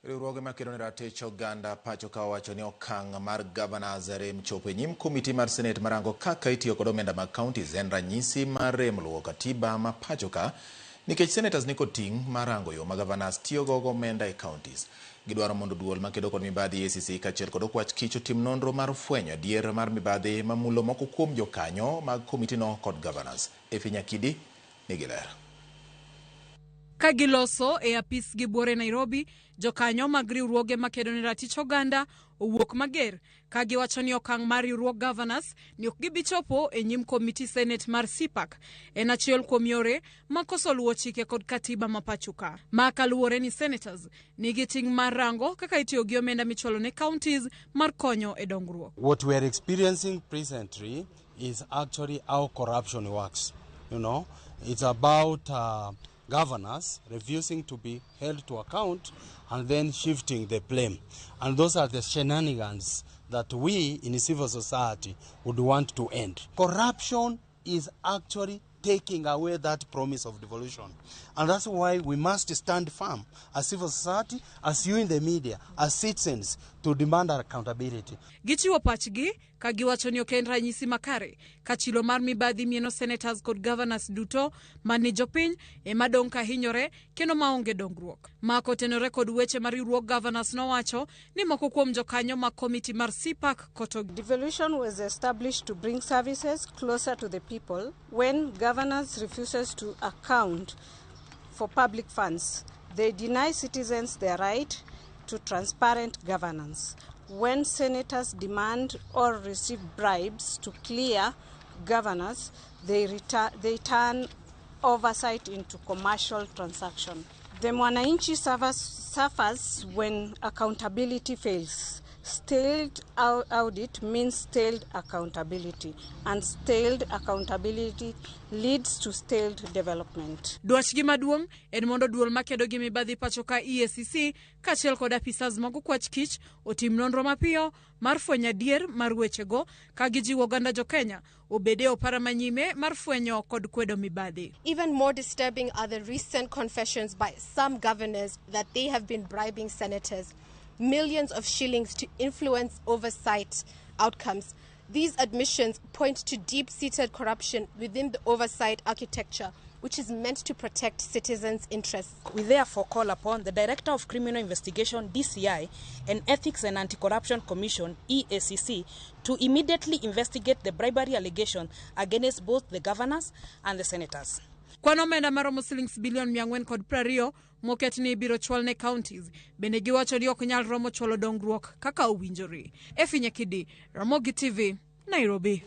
Riwruoge makedo ne ratich oganda pacho ka owacho ni okang' mar governors rem chopo e nyim komiti mar Senate marango kaka itiyo kod omenda mag counties en ranyisi mar rem luwo katiba ma pacho ka nikech senators nikod ting' mar rango yo ma governors tiyogo gomenda e counties. Gidwaro mondo duol makedo kod mibadhi EACC kaachiel kod okwach kich otim nonro mar fwenyo adier mar mibadhi mamulo moko kuom jokanyo mag komitino kod governors. Effie Nyakidi nigi ler. Ka giloso e apisgi buore Nairobi, jokanyo mag riwruoge makedo ne ratich oganda owuok mager ka giwacho ni okang' mar riwruog governors ni ok gibi chopo e nyim komiti Senate mar CPAC en achiel kuom yore ma koso luwo chike kod katiba ma pacho ka. Ma kaluwore ni senators nigi ting' mar rango kaka itiyo gi omenda michwalo ne counties mar konyo e dongruok. What we are experiencing presently is actually how corruption works. It's about governors refusing to be held to account and then shifting the blame. And those are the shenanigans that we in civil society would want to end. Corruption is actually taking away that promise of devolution. And that's why we must stand firm as civil society, as you in the media, as citizens, to demand accountability. Gichiwo pachgi ka giwacho ni ok en ranyisi makare ka chilo mar mibadhi mieno senators kod governors duto mani jopiny ema dong' ka hinyore kendo maonge dongruok. Ma kotenore kod weche ma riwruog governors nowacho ni moko kuom jokanyo mag komiti mar CPAC koto. Devolution was established to bring services closer to the people. When governors refuses to account for public funds, they deny citizens their right to transparent governance. When senators demand or receive bribes to clear governors, they turn oversight into commercial transaction. The Mwananchi suffers when accountability fails. Stalled audit means stalled accountability, and stalled accountability leads to stalled development. Dwachgi maduong' en mondo duol makedo gi mibadhi pacho ka EACC kaachiel kod apisas mag okwach kich otim nonro mapiyo mar fwenyo adier mar wechego ka gijiwo oganda jo-Kenya obed e opara manyime mar fwenyo kod kwedo mibadhi. Even more disturbing are the recent confessions by some governors that they have been bribing senators millions of shillings to influence oversight outcomes. These admissions point to deep-seated corruption within the oversight architecture, which is meant to protect citizens' interests. We therefore call upon the Director of Criminal Investigation, DCI, and Ethics and Anti-Corruption Commission, EACC, to immediately investigate the bribery allegation against both the governors and the senators. Kwan omenda maromo silings bilion 420 moket ni ibiro chwal ne counties bende giwacho ni ok nyal romo chwalo dongruok kaka owinjore. Effie Nyakidi, Ramogi TV, Nairobi.